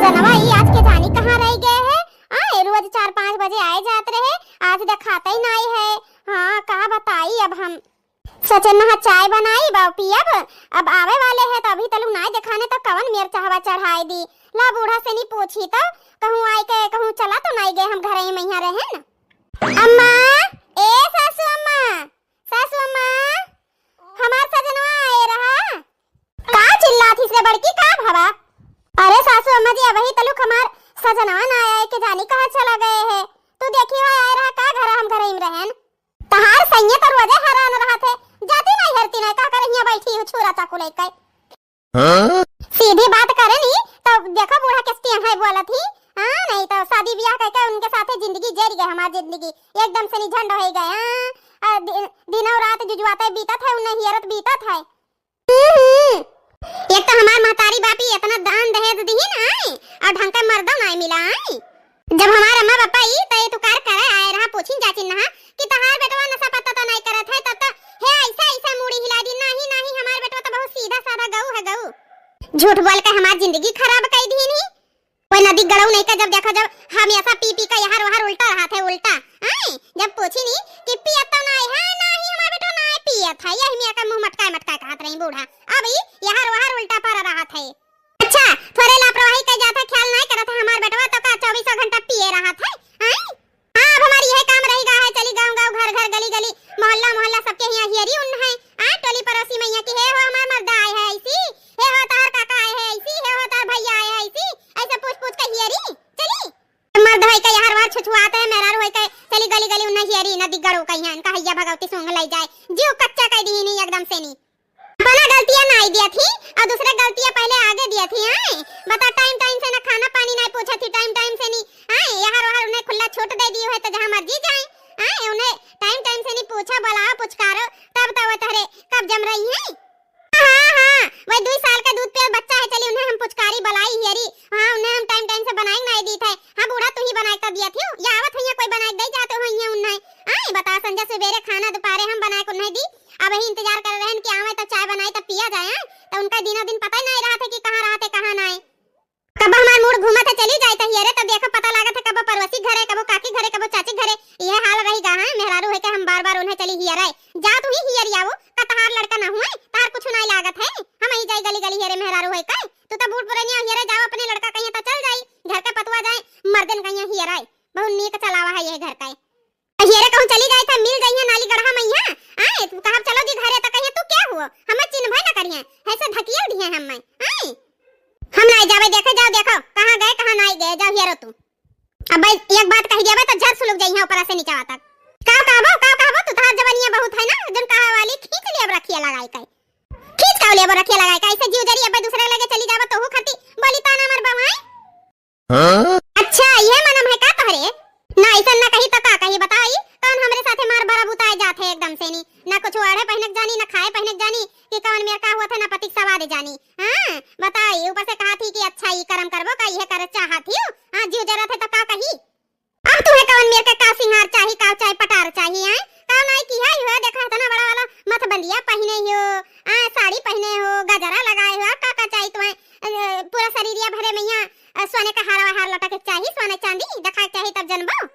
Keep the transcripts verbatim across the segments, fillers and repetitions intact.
सजनवा ई आज के जानी कहाँ रहि गए है। आए, रोज चार पाँच बजे आए जात रहे, आज देखाते ही नाई है। हाँ, का बताई अब हम। सोचे नहा चाय बनाई बा पियब, अब आवे वाले है तो अभी तलक नाई देखाने तो कवन मेर चहवा चढ़ाई दी। ला बूढ़ा से नी पूछी तो कहूँ आए के कहूँ चला तो नाई गए, हम घरे ही महिया रहे न। अम्मा, ए सासू अम्मा, सासू अम्मा, हमार सजनवा आए रहा। का चिल्लात हिस रे बड़की, का भवा? अरे सासू अम्मा जी, अबही तलक हमार सजनवा ना आए के जानी कहाँ चला गए है। तू देखी हो आए रहा का घर, हम घरे ही रहेन। तहार सैया तो रोजे हरान रहत है, जाती नहीं हरती नहीं, का करे हियाँ बैठी हो छुरा चाकू लेके। हाँ? सीधी बात करे नी तो देखो बूढ़ा किस्ती है बोलत ही। हाँ, नहीं तो शादी ब्याह करके उनके साथे जिंदगी जर गए, हमार जिंदगी एकदम से नी झंड हो गए। हाँ, आ, दि-, दिनों रात जुजुआते बीतत है, उन्हें हियरत बीतत है। हम्म, एक तो हमार महतारी बापी इतना दान दहेज दिहिन आए, और ढंग का मर्दो नाई मिला आए। जब हमार अम्मा बापा ई तो ये तुकार करे आए रहा, पूछिन जाचिन नहा कि तहार बेटवा नशा पत्ता तो नाई करत है, तब तो हे ऐसा ऐसा मूड़ी हिला दी, नहीं नहीं, हमार बेटवा तो बहुत सीधा साधा गऊ है, गऊ। झूठ बोल के हमार जिंदगी खराब कई दिहिन ही। कोई नदी गड़ऊ नहीं का, जब देखो जब हमेशा पी पी का यहाँ वहाँ उल्टा रहा थे, उल्टा। आए, जब पूछी नी कि पियत तो नाई है, नहीं हमार बेटवा नाई पियत है, यही में का मुंह मटकाए मटकाए कहत रही बूढ़ा। अब ई यहाँ वहाँ उल्टा पर रहा थे। अच्छा, थोड़े लापरवाही कर जात है, ख्याल नाई करत है हमार बेटवा, तो का चौबीसों घंटा पिए रहत है? हैं? हाँ, अब हमार यह काम रही गा है, चली गाँव गाँव, घर घर, गली गली, मोहल्ला मोहल्ला, सबके यहाँ हियरी उन है। आ, टोली पड़ोसी मैया की, "हे हो हमार मर्दा आए है ऐसी, हे हो तोहर काका आए है ऐसी, हे हो तोहर भैया आए है ऐसी", ऐसे पूछ पूछ के हियरी। चली, मर्द होई के यहाँ वहाँ छुछुआत है, मेहरारू होई के चली गली गली उन्हें हियरी, नदी गड़ो कहीं इनका हैया भगवती सूंघ लई जाए, जीव कच्चा कर दी नहीं एकदम से नी। अपना गलतियाँ नाई दिया थी और दूसरे गलतियाँ पहले आगे दिया थी, हैं? बता, टाइम टाइम से ना खाना पानी नाई पूछा थी, टाइम टाइम से नी, हैं? यहाँ वहाँ उन्हें खुला छूट दे दियो है तो जहाँ मर्जी जाए, हैं? उन्हें टाइम टाइम से नी पूछा, बुलाओ, पुचकारो, तब तो वो तहरे कब जम रही है। हाँ, हाँ, वही दुई साल का दूध पियल बच्चा है, चली उन्हें हम पुचकारी बुलाई हियरी, हाँ, उन्हें हम टाइम टाइम से बनाए नाई दी थे, हाँ, बूढ़ा तू ही बनाए कर दिया थी, या आवत है कोई बनाए दे जाते हो ये उन्हें, आए, बता, संझा सुबेरे खाना दोपहरे हम बनाए को नहीं दी, अब ही इंतजार कर रहे हैं कि आवे तब चाय बनाए तब पिया जाए, हैं? तो उनका दिनों दिन पता ही नहीं रहा था कि कहाँ रहा थे, कहाँ ना आए। कब हमार मूड घूमत है, चली जाए तो हियरे, तब देखो पता लागत है कबो पड़ोसी घरे, कबो काकी घरे, कबो चाची घरे, यह हाल रही गा, हैं? मेहरारू है के हम बार बार उन्हें चली हियरे, जा तू ही हियर आवो, का तहार लड़का ना हुए, तहार कुछ नहीं लागत है, हम ही जाए गली गली हियरे मेहरारू है के, तू तो बूढ़ पुरनिया हियरे जाओ, अपने लड़का कहीं तो चल जाई, घर के पतुआ जाए, मर्दन कहीं हियरे, बहुत नीक चलावा है ये घर का। हियरे कहूँ चली जाए था, मिल जाइए नाली गढ़ा मैया। आए, तू कहब चलो जी घरे तो कहिए तू क्या हुआ? हमें चिन्ह भय ना करिए, ऐसे धकिया दिए हम मैं। आए, हम ना जावे, देखे जाओ, देखो कहाँ गए, कहाँ ना गए, जाओ हियरो तू। अब भाई एक बात कही देबे तो झर सुलग जाइए ऊपर से नीचे तक। का कहबो, का कहबो, तू तहार जवानिया बहुत है ना, जन कहा वाली खींच ले अब रखिया लगाई के। खींच का ले अब रखिया लगाई के, ऐसे जीव जरी अब दूसरे के लगे चली जाबो तो हु खती बोली ताना मर बवाए। हाँ? अच्छा, ये मनम है का तोहरे? ना, ऐसा ना कही तो का कही, बताई, कौन हमरे साथे मार बरा बुताए जात है एकदम से नी, ना कुछ ओढ़े पहनक जानी, ना खाए पहनक जानी, कि कौन मेर का हुआ था, ना पतिक सवाद जानी। हाँ, बताई, ऊपर से कहा थी कि अच्छा, ई करम करबो का, ये करे चाहत ही हो? हाँ, जीव जरा थे तो का कही? अब तुम्हें कौन मेर के का सिंगार चाही, का चाही, पटार चाही, हैं? का नाई किहा ही हो, देखा इतना बड़ा वाला मथबंदिया पहिने ही हो, आ, साड़ी पहिने हो, गजरा लगाए हो, आ, का का चाही तुम्हें? अ, पूरा शरीरिया भरे मैया, अ, सोने का हार वहार लटक के चाही, सोने चांदी देखा के चाही तब जनबो।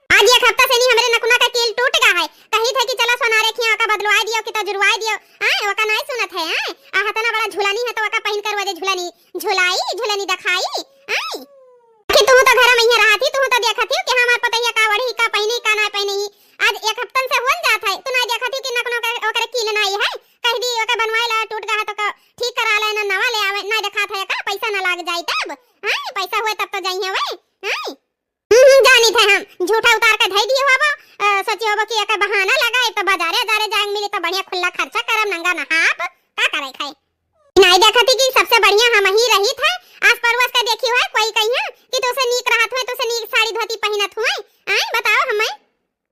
आज एक हफ्ता से नी हमरे नकुना का कील टूट गा है, कही थे कि चला सोनारे खिया का बदलवाए दियो कि तो जुड़वाए दियो, आए, ओका नाई सुनत है, आए, आ, इतना बड़ा झुलानी है तो ओका पहिन कर वजे झुलानी, झुलाई, झुलानी दिखाई, आए। कि तू तो घर में ही रहत ही, तू तो देखत ही कि हमार पतैया का ओढ़ी, का पहिनी, का ना पहिनी। आज एक हफ्तन से हुन जात है, तू ना देखत ही कि नकनो के ओकरे कील ना आई है। कह दी ओके बनवाए ला, टूट गया है तो का ठीक करा ले, ना नवा ले आवे, ना देखात है का पैसा ना लाग जाई तब। हाँ, पैसा हुए तब तो जाई है वे। हाँ। हम्म, हम्म, जानी थे हम, झूठा उतार के धई दिए होबो, अ, सोची होबो कि एकर बहाना लगाए तो बाजारे, बाजारे जाए मिली तो बढ़िया खुला खर्चा करब, नंगा नहाब, का करे खाए। नाई देखती कि सबसे बढ़िया हम ही रही थे, आस पड़ोस के देखी हुए कोई कहिया कि तोसे नीक रहत हुए, तोसे नीक साड़ी धोती पहिनत हुए, आए बताओ हमें।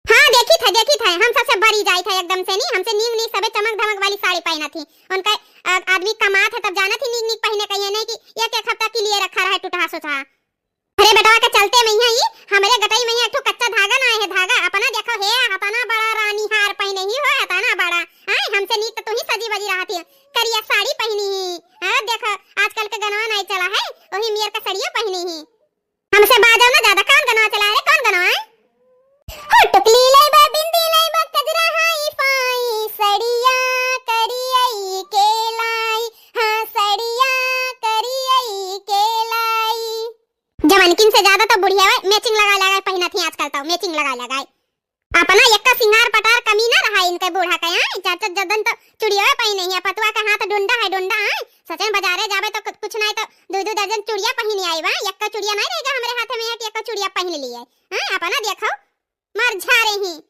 हाँ, देखी थे, देखी थे, हम सबसे बरी जाई थे एकदम से नी, हमसे नीक नीक सबे चमक धमक वाली साड़ी पहिनत ही। उनका, अ, आदमी कमात है तब जानत ही नीक नीक पहिने कहिए नहीं कि एक एक हफ्ता के लिए रखा रहे टूटहा सोचहा। अरे बेटवा के चलते में ही हमरे गटई में ही एक ठो कच्चा धागा ना आए है धागा, अपना देखो हे, हताना बड़ा रानी हार पहिने ही हो, हताना बड़ा। आए, हमसे नीक तो तू ही सजी बजी रहती है। करिया साड़ी पहिनी ही। हाँ, देखो, आजकल के गनवा नाई चला है, वही मेर का साड़िया पहिनी ही। हमसे बाजो ना ज्यादा, कौन गनवा चला है रे, कौन गनवा है? हो टुकली लइबा, बिंदी लइबा, कजरा हाई फाई, सड़िया करियई के लाई, हाँ, सड़िया करियई के लाई। जवानकिन से ज्यादा तो बुढ़िया matching लगाए लगाए पहिनत ही आजकल, तो matching लगाए लगाए। अपना एक्का सिंगार पटार कमी ना रहा इनके बूढ़ा के, आय? चार चार जदन तो चुड़िया पहिने ही, पतुआ का हाथ डुंडा है, डुंडा, आय? सचन बजारे जाबे तो कु-, कुछ नाई तो दू दू दर्जन चुड़िया पहिने आई बा, एक्का चुड़िया नाई रहेगा हमरे हाथ में कि एक्का चुड़िया पहिन लिए, आय? अपना देखो, मर झारे ही।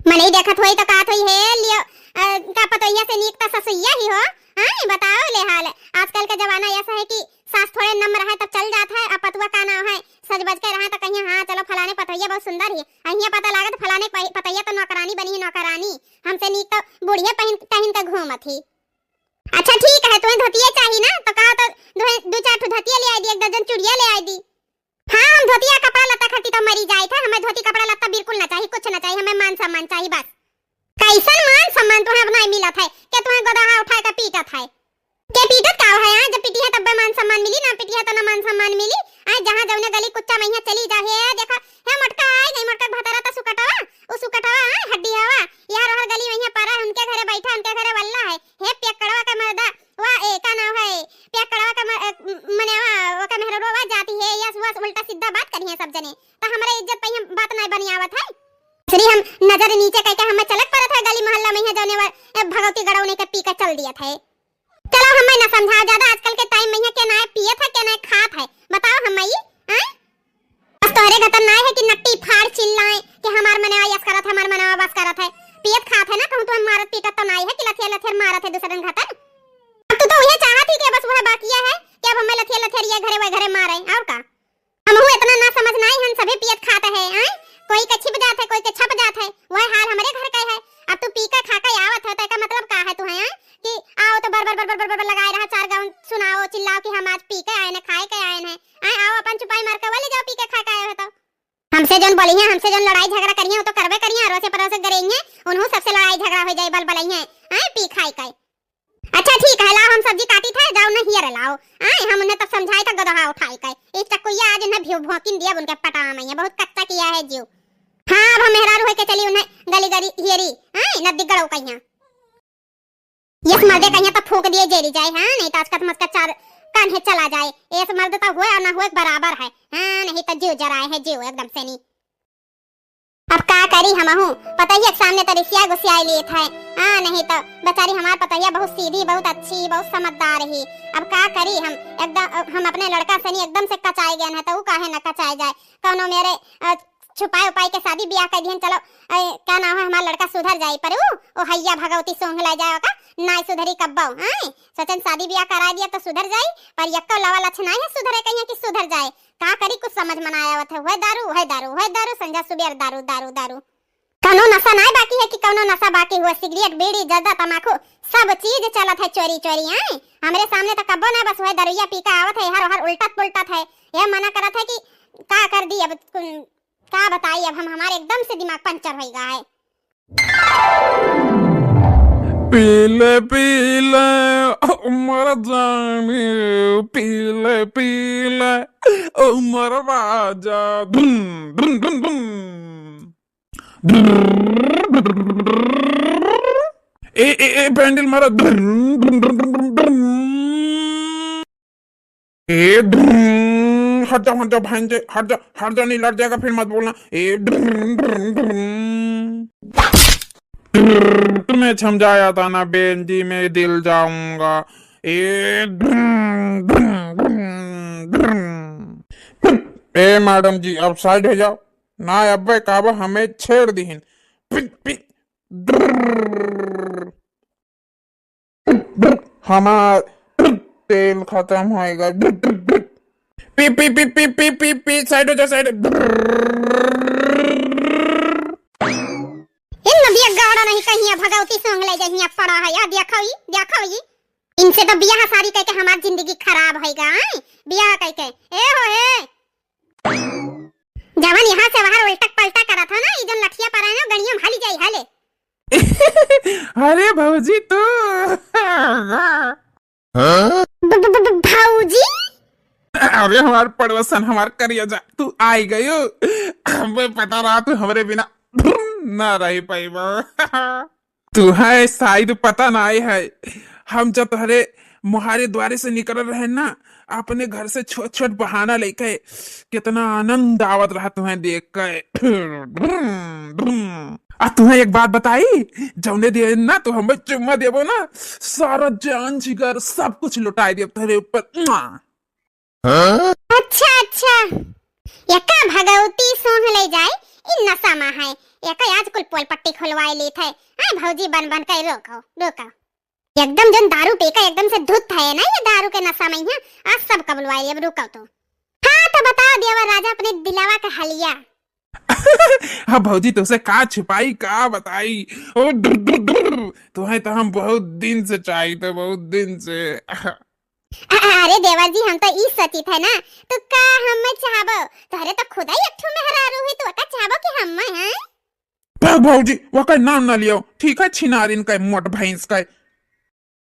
मनई देखत होई तो कहत होई, "हे लियो, अ, का पतोहिया से नीक त ससुइया ही हो।" हाँ, ये बताओ ले हाल। आजकल का जमाना ऐसा है कि सास थोड़े नम्र है तब चल जात है, अब पतुआ का नाव है, सज बज के रहा तो कहिए, "हाँ, चलो फलाने पतोहिया बहुत सुंदर ही।" अहिया पता लागत फलाने पहि-, पतोहिया तो नौकरानी बनी है, नौकरानी। हमसे नीक तो बुढ़िया पहिन, पहिन के घूमत ही। अच्छा ठीक है, तुम्हें धोतिया चाहिए ना, तो कहा तो दो, दो चार ठो धोतिया ले आई दी, एक दर्जन चूड़िया ले आई दी। हाँ, हम धोतिया कपड़ा लत्ता खातिर तो मरी जाइत है, हमें धोती कपड़ा लत्ता बिल्कुल ना चाही, कुछ ना चाही, हमें मान सम्मान चाही बस। कैसन मान सम्मान तुम्हें अब नाई मिलत है? के तुम्हें गोदहा उठाए के पीटत है? के पीटत का है? हाँ, जब पीटी है तब मान सम्मान मिली, ना पीटी है तो ना मान सम्मान मिली। आय, जहाँ जौने गली कुच्चा मइहाँ चली जा, हे देखा, हे मोटका आय गई, मोटका भतरा तो सुकटवा, उ सुकटवा, हाँ, हड्डी हवा, यार ओहर गली मइहाँ परा, उनके घरे बैठा, उनके घरे वल्ला है। हे पियक्कड़वा का मर्दा, वा, ए, का नाव है? पियक्कड़वा का म-, अ, मने वा, ओका मेहररुआ जाती है, यस, वस, उल्टा सीधा बात करी है सब जने। तो हमरे इज्जत पे हम बात नहीं बनी आवत है। श्री हम नजर नीचे कइके हमें चलक परत है गली मोहल्ला मइहाँ जौने वा, ए, भगवती गड़ौने के पी के चल दियत है। चलो हमें ना समझाओ ज्यादा, आजकल के time मइहाँ के नाय पियत है, के नाय खात है, बताओ हमें, हैं? बस तोहरे घतन नाय है कि नट्टी फाड़ चिल्लाए कि हमार मनवा यस करत है, हमार मनवा बस करत है। पियत खात है ना, कहूँ तो हम मारत पीटत तो नाय है कि लथेर लथेर मारत है दूसरन घतन। अब तू तो उहे चाहत ही कि बस वह बाकिया है कि अब हमें लथेर लथेर ये घरे वह घरे मारे, और का? हमहू इतना ना समझ नाय, हम सभे पियत खात है, आय? कोई के छिप जात है, कोई के छप जात है, वह हाल हमरे घर का है। अब तू पी के खा के आवत है, तो एका मतलब का है तू है, आय? कि आओ तो बर बर बर बर बर बर लगाए रहा, चार गाउन सुनाओ, चिल्लाओ कि हम आज पी के आए न, खाए के आए न, आय? आओ अपन चुपाई मार के वाले जाओ, पी के खा के आए हो तो। हमसे जौन बोली है, हमसे जौन लड़ाई झगड़ा करी है, वो तो करबे करी है, अड़ोसे पड़ोसे गरे ही है, उन्हों सबसे लड़ाई झगड़ा हो जाए, बल बलई है, आय? पी खाए के। अच्छा ठीक है, लाओ हम सब्जी काटी थे, जाओ न हियर लाओ। आय, हम उन्हें तब समझाए था गदहा उठाए के। इस चक्कुइया आज उन्हें भ्यो-, भोंकिन दिया उनके पटावा में, ये बहुत कच्चा किया है जीव। हाँ, अब हम मेहरारू होय के चली उन्हें गली गली हियरी, आय, नदी गड़ो कहिया। यस मर्दे कहिया तो फूंक दिए जेरी जाए, हाँ, नहीं तो आज का तो मत का चार कान्हे चला जाए। यस मर्द तो हुए और ना हुए बराबर है, हाँ, नहीं तो जीव जराए है जीव एकदम से नी। अब का करी हमहू, पतोहिया के सामने तो रिसिया गुसियाई लेत है। हाँ, नहीं तो बेचारी हमार पतोहिया बहुत सीधी, बहुत अच्छी, बहुत समझदार ही। अब का करी हम, एकदम, हम अपने लड़का से नी एकदम से कचाए गए हैं, तो ऊ काहे न कचाए जाए। कौनो मेरे, अ, छुपाए उपाए के शादी ब्याह कर दिहन, चलो, अ, का नाम है, हमार लड़का सुधर जाई, पर ऊ, ओ हैया भगवती सूंघ ले जाए ओका, नाय सुधरी कब्बो, हैं? सोचन शादी ब्याह करा दिया तो सुधर जाई, पर यक्को लवा लछ नाय है सुधरे, कहिया कि सुधर जाए। का करी, कुछ समझ में ना आवत है, वह दारू, वह दारू, वह दारू, संझा सुबेर दारू, दारू, दारू। कौनो नशा नाय बाकी है कि कौनो नशा बाकी हुआ, सिगरेट, बीड़ी, जर्दा, तमाकू, सब चीज चलत है चोरी चोरी, आय? हमरे सामने तो कब्बो ना, बस वह दरुइया पी के आवत है, हर हर उल्टत पुल्टत है। यह मना करत है कि का कर दी अब, का बताई अब हम, हमारे एकदम से दिमाग पंचर होई गा है। पीले पीले ओ मर जाने, पीले पीले ओ मर राजा, धुन, धुन, धुन, धुन। ए, ए, ए, बैंडल मारा, धुन, धुन, धुन, धुन, धुन, धुन। ए, ढुम, हट जा, हट जा, भांजे, हट जा, हट जा, नहीं लड़ जाएगा, फिर मत बोलना। ए, ढुम, ढुम, ढुम। तुम्हें समझाया था ना, बेंजी में दिल जाऊंगा। ए, ढुम, ढुम, ढुम, ढुम। ए, मैडम जी, अब side हो जाओ। ना, अब्बे काबा हमें छेड़ दिहिन। पिट, पिट, ढुम। हमार तेल खत्म होएगा। पी, पी, पी, side हो जा, side। इन नदिया गाड़ा नहीं कहिया भगवती सोंग ले जहिया पड़ा है, या देखो ई, देखो ई। इनसे तो बियाह सारी कह के हमार जिंदगी खराब होएगा, हैं? बियाह कह के। ए हो, ए। जवन यहाँ से वहाँ उल्टक पलटा करत हो ना, ई जन लठिया पर है ना, गणिया में हली जाई, हले। अरे भौजी तू। हाँ? ब-, ब-, ब-, भौजी? अरे हमार पड़ोसन, हमार करेजा, तू आई गयो। हमें पता रहा तू हमरे बिना ना रह पाइबा। तुहैं शायद पता नाहीं है, हम जब तोहरे मोहारे द्वारे से निकल रहे ना, अपने घर से छोट छोट बहाना लेके, कितना आनंद आवत रहा तुहैं देख के। आ तुहैं एक बात बताई, जौने दिन ना तू हमें चुम्मा देबो ना, सारा जान जिगर सब कुछ लुटाई देब तोहरे ऊपर। अच्छा, अच्छा। एका भगवती सोंह ले जाए, इ नशा मा है। एका आज कुल पोल पट्टी खुलवाए लेत है। आय भौजी बन बन के रोको, रोको। एकदम जौन दारू पी के एकदम से धुत है ना, ये दारू के नशा मा ही है। आज सब कबुलवाए, अब रुको तो। हाँ तो बताओ देवर राजा अपने दिलावा का हलिया। हाँ भौजी, तुहसे का छुपाई, का बताई? ओ डुर, डुर, डुर। तुहैं तो हम बहुत दिन से चाहित है, बहुत दिन से। अ-, अरे देवर जी, हम तो ई सोचित है ना, तू का हमें चाहबो? तोहरे तो खुदा ही एक ठो मेहरारू है, तू ओका चाहबो कि हमें, हैं? भाग भौजी, ओकर नाम ना लियो, ठीक है? छिनारिन का, मोट भैंस का।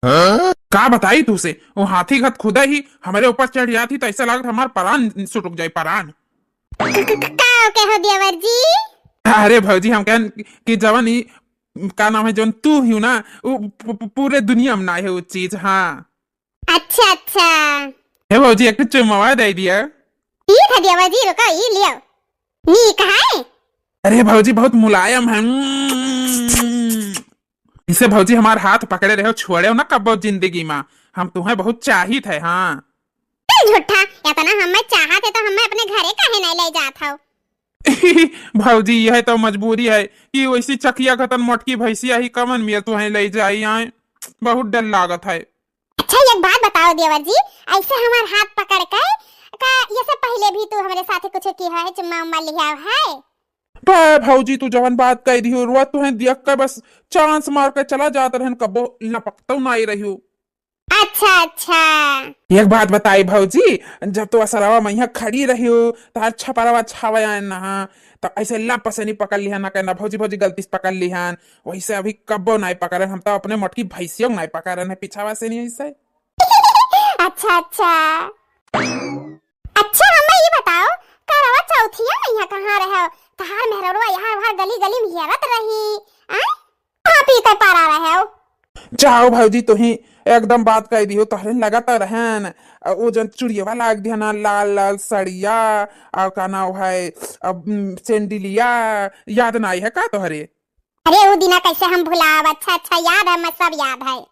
हाँ? का बताई तुहसे, वो हाथी घत खुदा ही हमरे ऊपर चढ़ जात ही तो ऐसा लागत हमार परान सुटुक जाए, परान। क-, क-, क-, का कहो देवर जी? अरे भौजी, हम कहन कि जवन ई, का नाम है, जौन तू ही ना, वो पू-, पू-, पूरे दुनिया मा ना है वो चीज। हाँ। अच्छा, अच्छा। हे भौजी, एक ठो चुम्मवा दे दिया। ठीक है देवर जी, रुको, ई लियो। नीक है। अरे भौजी, बहुत मुलायम है। इसे भौजी हमार हाथ पकड़े रहो, छोड़े ना कब्बो जिंदगी मा। हम तुहैं बहुत चाहित है, हाँ। चल झूठा, इतना हमें चाहत है तो हमें अपने घरे काहे नहीं ले जात हो? भौजी, यह तो मजबूरी है कि वैसी चकिया घतन मोटकी भैंसिया ही कमन मिया तुहैं ले जाई आए, बहुत डर लागत है। अच्छा, एक बात बताओ देवर जी, ऐसे हमार हाथ पकड़ के का ये सब पहले भी तू हमरे साथे कुछ किया है, चुम्मा उम्मा लिया है? बे भौजी, तू जवन बात कह दियो, रोज तुहैं देख के बस चांस मार के चला जात रहन, कबो लपकतौ नाई रहियो। अच्छा, अच्छा। एक बात बताई भौजी, जब तू असरवा मइहाँ खड़ी रहियो, तार छपरवा छावे आए ना, तो ऐसे लप से नहीं पकड़ लिहन, ना कहना भौजी, भौजी गलती से पकड़ लिहन, वैसे अभी कब्बो नाई पकड़न, हम तो अपने मोटकी भैंसियों नाई पकड़न है पिछावा से नहीं ऐसे। अच्छा, अच्छा। अच्छा, हमें ये बताओ, करवा चौथिया मइहाँ कहाँ रहे? तहार मेहररुआ यहाँ वहाँ गली गली में हेरत रही, आय? कहाँ पी के पारा रहे हो? जाओ भौजी, तुही एकदम बात कह दियो, तोहरे लगा तो रहन, अ, वो जन चुड़ियवा लाग दिया ना, लाल लाल सड़िया, और का नाम है, अब, उम, सेंडिलिया, याद ना आई है का तोहरे? अरे, वो दिना कैसे हम भुलाब? अच्छा, अच्छा, याद है, मैं सब याद है।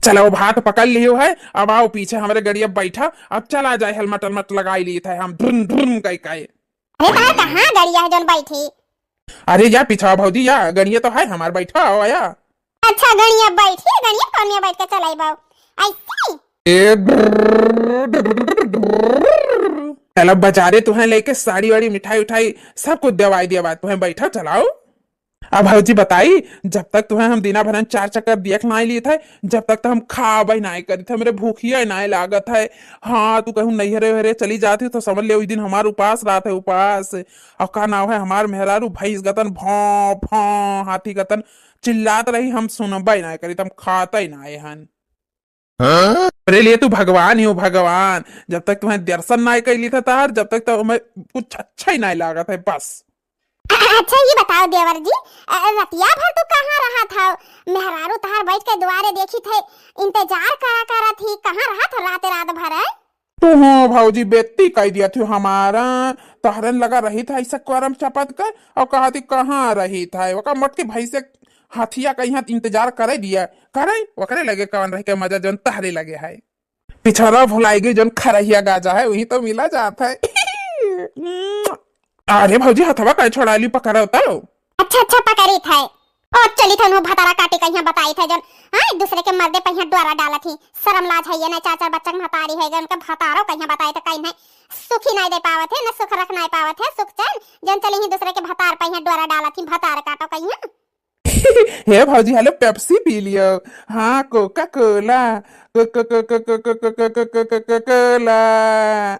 चलो, अब हाथ पकड़ लियो है, अब आओ पीछे हमरे गड़िया बैठा, अब चला जाए, हेलमेट वेलमेट लगाई ली थे हम, ड्रुन ड्रुन कह कहे। अरे, तार कहाँ गड़िया है जौन बैठी? अरे या पीछा भौजी, या गड़िया तो है हमार, बैठा हो या। अच्छा, गड़िया बैठी, गड़िया कौन में बैठ के चलाई बाऊ? ऐसे? ए, चलो, बाजारे तुहें लेके साड़ी वाड़ी, मिठाई उठाई सब कुछ देवाई दिया बात, तुहें बैठा चलाओ। अब भौजी बताई, जब तक तुहें हम दिना भरन चार चक्कर देख नाई ली थे, जब तक तो हम खाबे नाई करी थे, हमरे भूखिया नाई लागत है। हाँ, तू कहूँ नैहरे वैहरे चली जाती तो समझ ले, उस दिन हमार उपास रात है, उपास। और का नाव है, हमार मेहरारू भैंस गतन भौं भौं, हाथी गतन चिल्लात रही, हम सुनबे नाई करी, हम खाते नाई हन। हाँ? तोरे लिए तू भगवान ही हो, भगवान। जब तक तुहें दर्शन नाई कैली था तार, जब तक तो हमें कुछ अच्छा ही नाई लागत है, बस। अच्छा, ये बताओ देवर जी, अ, रतिया भर तू कहाँ रहा था? मेहरारू तहार बैठ के दुआरे देखी थे, इंतजार करा करा थी, कहाँ रहा था रात, रात भर, हैं? तू हो भौजी, बेइज्जती कई दिया थी हमारा, तहरन लगा रही था ऐसा करम चपत कर, और कहा थी कहाँ रही था, ओका मोटकी भैंसे हथिया का यहाँ इंतजार करे दिया, करे, ओकरे लगे कौन रह के मजा जौन तहरे लगे है। पिछड़ा भुलाई गई, जौन खरहिया गाजा है, वही तो मिला जात है। अरे भौजी, हथवा काहे छोड़ा ली, पकड़ा होता हो। अच्छा, अच्छा, पकड़ी था। ओ, चली था, उन्हों भतारा काटी कहिया बताई था, जौन, हाँ, एक दूसरे के मर्दे पहिया डोरा डालत ही। शर्म लाज है ये ना, चार चार बच्चा के महतारी है, उनके भतारो कहिया बताई था, कहीं नहीं सुखी नहीं दे पावत है, ना सुख रख नहीं पावत है, सुख चैन, जौन चली ही दूसरे के भतार पहिया डोरा डालत ही, भतार काटो कहिया। हे भौजी, हेलो, पेप्सी पी लियो। हाँ, कोका कोला, को-, को-, को-, को-, कोला।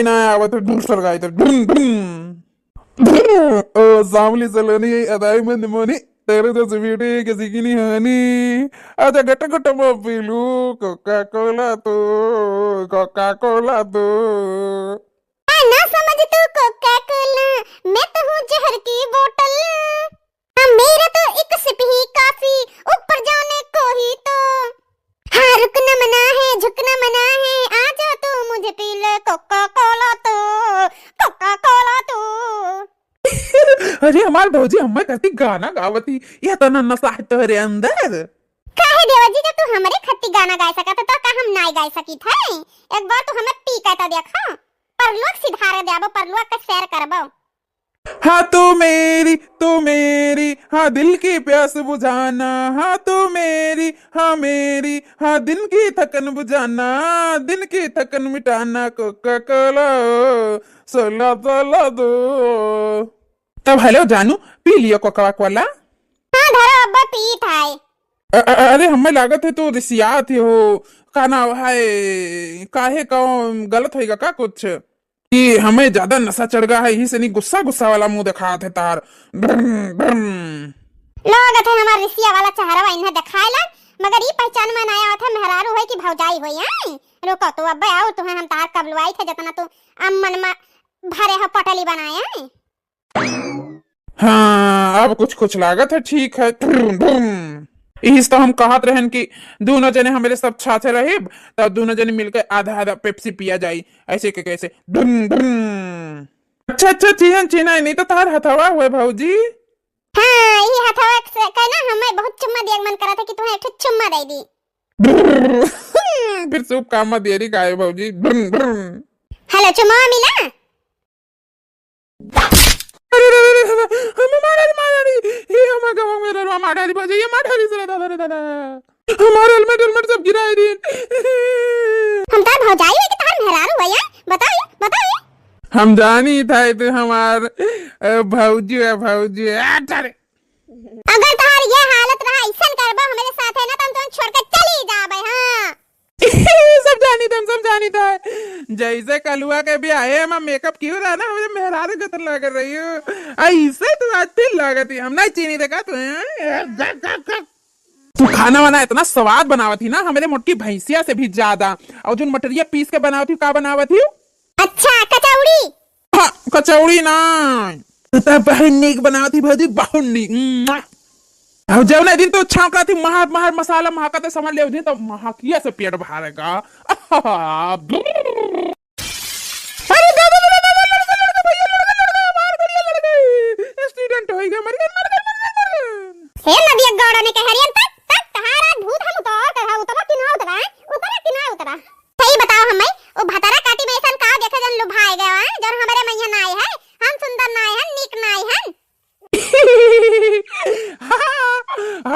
कोई ना आवत है, दूसर गाय तो ढुम ढुम। ओ सांवली सलोनी, अदाई मंद मोनी, तेरे जैसी ब्यूटी किसी की नहीं होनी। आजा गट गट में पी लूं कोका कोला तो, कोका कोला तो। ना समझ तू कोका कोला, मैं तो हूँ जहर की बोतल। हाँ, मेरा तो एक सिप ही काफी, ऊपर जाने को ही तो। हाँ, रुकना मना है, झुकना मना है, आ जा तू मुझे पी ले कोका कोला तो, कोका कोला तो। अरे हमार भौजी हमें कहती गाना गावती, यह तो ना नशा है तोहरे अंदर। काहे देवर जी, जब तू हमरे खत्ती गाना गाय सकत है, तो का हम नाय गाय सकित है? एक बार तू हमें पी के तो देखो, परलोक सिधारे देबो, परलोक के सैर करबो। हाँ तू मेरी, तू मेरी, हाँ दिल की प्यास बुझाना, हाँ तू मेरी, हाँ मेरी, हाँ दिन की थकन बुझाना, दिन की थकन मिटाना, कोका कोला, सोला सोला दो। तब हेलो जानू, पी लियो कोका कोला। हाँ धरो, अब्बा पीत है। अ-, अ-, अरे हमें लागत है तू रिसियात ही हो, का नाम है, काहे का गलत होइगा का कुछ? कि हमें ज्यादा नशा चढ़ गया है, यही से नहीं गुस्सा गुस्सा वाला मुंह दिखात है तार। ब्रम, ब्रम। लागत है हमार रिसिया वाला चेहरा इन्हें दिखाए ला, मगर ई पहचान में ना आवत है, मेहरारू होई कि भौजाई होई, हैं? रुको तू, अब्बे आओ, तुम्हें हम तार कबलवाई थे, जितना तू अम्मन में भरे हो पटली बनाए, हैं? हाँ, अब कुछ कुछ लागत है, ठीक है। धुम, धुम। इस तो हम कहत रहन कि दोनों जने हमरे सब छाछे रहिब, तब दोनों जने मिलके आधा आधा पेप्सी पिया जाई, ऐसे के कैसे। धुम, धुम। अच्छा, अच्छा, चिन्हन, चिन्हन, नहीं तो तार हथवा हुए भौजी। हाँ, ये हथवा से कहना, हमें बहुत चुम्मा दिया मन करत है कि तुम्हें एक ठो चुम्मा दे दी। फिर शुभ काम में देरी का है भौजी। धुम, धुम। हेलो, चुम्मा मिला? अरे, अरे, अरे, अरे, हमें मारा रे, मारा रे। ये हमारे गाँव में रे, मारा रे, बजे, ये मारा रे, रे, दादा, रे, दादा। हमारे हेलमेट, हेलमेट सब गिराए रे। हम तार भौजाई है कि तार मेहरारू है, हैं? बताओ ये, बताओ ये। हम जानी था ये तो हमार, अ, भौजी है, भौजी है। आ, जा रे। अगर तोहार ये हालत रहा, ऐसन करबो हमरे साथे ना, तो हम तोहन छोड़ के चली जाबे, हाँ। सब जानी था, हम सब जानी था। जैसे कलुआ के ब्याहे में मेकअप कियो रहा ना, हमरे मेहरारू के तरह लग रही हो। ऐसे तो आज फिर लागत ही, हम नहीं चीनी देखा तो, हैं? तू खाना वाना इतना स्वाद बनावत ही ना, हमरे मोटकी भैंसिया से भी ज्यादा। और जो मटरिया पीस के बनावत ही, का बनावत ही? अच्छा, कचौड़ी। हाँ, कचौड़ी ना। तू तो बहुत नीक बनावत ही भौजी, बहुत नीक। मुआ। और जौने दिन तू छौंका थी, महक, महक मसाला महका तो समझ ले, दिन तो महकिया से पेट भरेगा। अरे दादा, लड़का, लड़का, लड़का, लड़का, भैया, लड़का, लड़का, हमार करिया लड़का। एक्सीडेंट होइगा, मर गए, मर गए, मर गए, मर गए। हे नदिया गौड़ा ने कह रही है, तक, तक, तहारा भूत हम उतार के है, उतरा कि ना उतरा, उतरा कि ना उतरा? सही बताओ हमें, वो भतारा काटी में ऐसन का देखे जौन लुभाए गए हैं, जौन हमरे मइया ना आए हैं, हम सुंदर ना आए हैं, नीक ना आए हैं।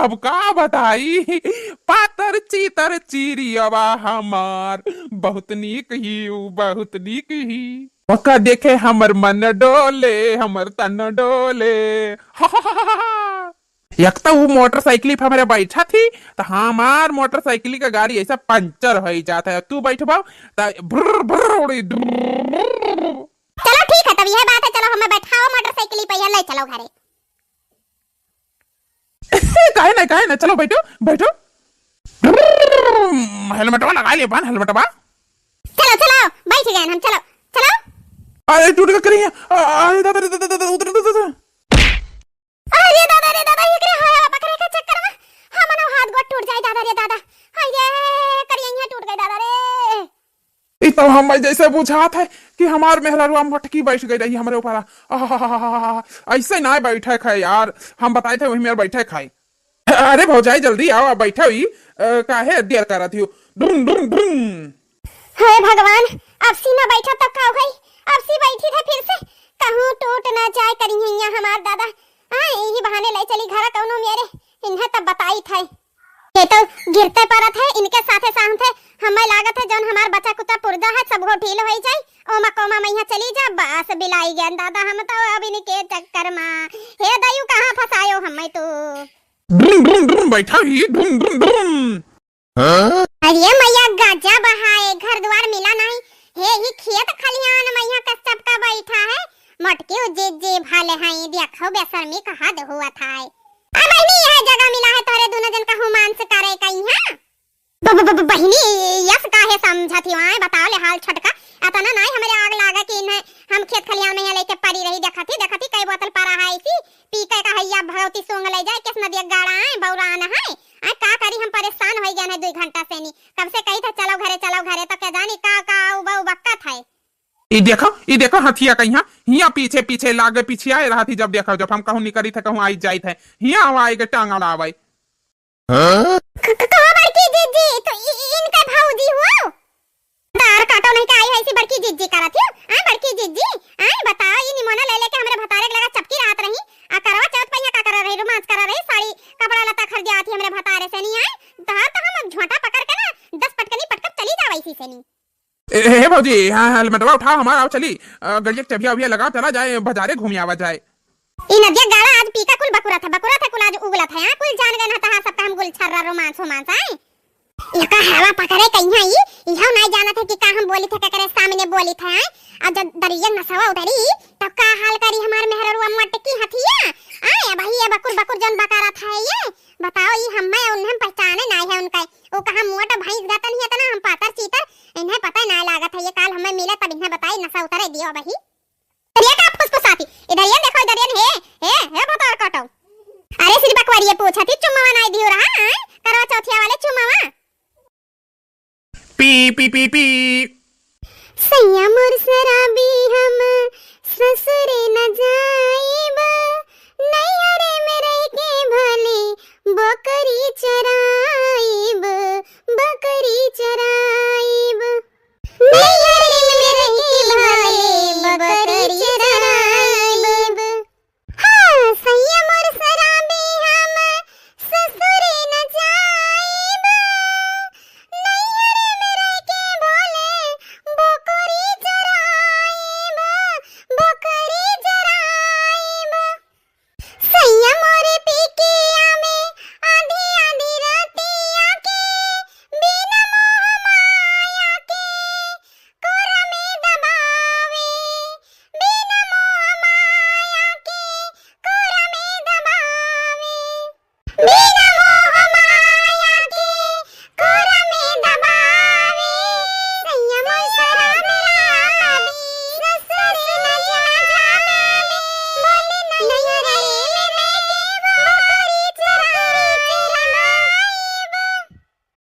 अब का बताई, पातर चीतर चिरियवा हमार, बहुत नीक ही उ, बहुत नीक ही। ओका देखे हमर मन डोले, हमर तन डोले। एक तो उ मोटरसाइकिल पे हमरे बैठा थी, तो हमार मोटरसाइकिल का गाड़ी ऐसा पंचर हो ही जाता है। तू बैठबा, तो ब्र, ब्र, उड़ी, ब्र। चलो ठीक है, तब यह बात है, चलो हमें बैठाओ मोटरसाइकिल पे, ले चलो घरे। काहे ना, काहे ना, चलो बैठो, बैठो। हेलमेटवा लगा ले, बान हेलमेटवा। चलो, चलो, बैठ गए हम, चलो, चलो। अरे टूट गया करिया, अरे दादा रे दादा, दादा, उतर, उतर, उतर। अरे दादा रे दादा, एकरे होया पकड़े के चक्कर में हमनो हाथ गोड़ टूट जाए, दादा रे दादा। हाय रे, करिया टूट गए, दादा रे। ई तो हमें जैसे बुझात है कि हमार मेहरारुआ मोटकी बैठ गई रही हमरे ऊपर। आहाहाहा, ऐसे ना बैठे खाए यार, हम बताए थे वही मेर बैठे खाए। अरे भौजाई जल्दी आओ, आप बैठा हुई, अ, काहे देर करत हो? ड्रुम, ड्रुम, ड्रुम। हे भगवान, अब सीना बैठा तो का होई? अब सी बैठी थे फिर से, कहूँ टूट ना जाए करिहैया हमार दादा। हाँ, यही बहाने ले चली घरा कौनो मेरे, इन्हें तब बताई थे। ये तो गिरते पड़त है, इनके साथे साथे हमें लागत है जौन हमार बचा कुचा पुर्जा है, सब हो ढील होई जाई। ओमा कोमा मइहाँ चली जा, बस बिलाई गयन दादा, हम तो अब इनके चक्कर मा। हे दयू, कहाँ आयो हमें तो। ड्रुम, ड्रुम, ड्रुम, बैठा ही, ड्रुम, ड्रुम, ड्रुम। अरे मैया, गजब है, घर द्वार मिला नहीं। हे ही खेत खलिहान मैया के सबका बैठा है। मोटकी उ जीजी भले हैं, देखो बेशर्मी कहा दे हुआ था है। अब नहीं यह जगह मिला है तोरे दोनों जन का हुमांस करे का यहाँ। ब-, ब-, ब-, बहिनी, यस काहे समझत ही आए? बताओ ले हाल छोटका। अतना नाई हमरे आग लागे कि इन्हें हम खेत खलिहान में यहाँ लेके पड़ी रही। देखत ही, देखत ही कई बोतल परा है इसी, पी के कहैया भगवती सूंघ ले जाए, किस नदिया गाड़ा आए, बौरान है। आए का करी, हम परेशान होई गए हैं दुई घंटा से नी। कब से कही था चलो घरे, चलो घरे, तो क्या जानी का, का उबा उबक्कत है। ई देखो, ई देखो हथिया कहिया, हिया पीछे पीछे लागे, पीछे आए रहत ही जब देखो, जब हम कहूँ निकरी थे, कहूँ आई जाइत है, हिया आवा आए के टांग अड़ावे। हाँ? क-, क-, कहो बड़की जीजी, तो इ-, इ-, इनका भौजी हुआ? दार काटो नहीं का आई है ऐसी बड़की जीजी करत हो? आए बड़की जीजी, आए बताओ, ई निमोना ले लेके हमरे भतारे के लगा चपकी रहत रही। आ करवा चौथ पे यहाँ का कर रही, रोमांस कर रही, साड़ी कपड़ा लत्ता खरीदे आती हमरे भतारे से नहीं आए। तहार तो हम अब झोंटा पकड़ के ना दस पटकनी पटकब चली जावे इसी से नहीं। ए, हे, हे भौजी, हाँ, हेलमेटवा उठाओ, हमार आओ चली। अ, गड़िया के चबिया उबिया लगाओ, चला जाए, बाजारे घूमी आवा जाए। ई नदिया गाड़ा आज पीका कुल बकुरत है, बकुरत है कुल आज उगलत है, हाँ, कुल जान गए ना तहार सबका हम गुलछर्रा रोमांस होमांस, आए। एका हवा पकड़े कहिया ई, इहो नाई जानत है कि का हम बोली थे, केकरे सामने बोली थे, आए। अब जब दरिया नसवा उतरी, तब का हाल करी हमार मेहररुआ मोटकी हथिया, आए, अब ही ये बकुर बकुर जौन बकरत है ये, बताओ, ई हम्मे उन्हें पहचाने नाई है उनका, वो कहाँ मोट भैंस गतन ही इतना हम पातर चीतर, इन्हें पता ही नाई लागत है, ये काल हम्मे मिले तब इन्हें बताई, नशा उतरे दियो अब ही। इधर ये का फुसफुसाती? इधर ये देखो, इधर ये, हे, हे, हे भतार काटो। अरे श्री बकवरिये पूछा थी, चुम्मवा नाई दियो रहा, आए? करवा चौथिया वाले चुम्मवा। पी, पी, पी, पी।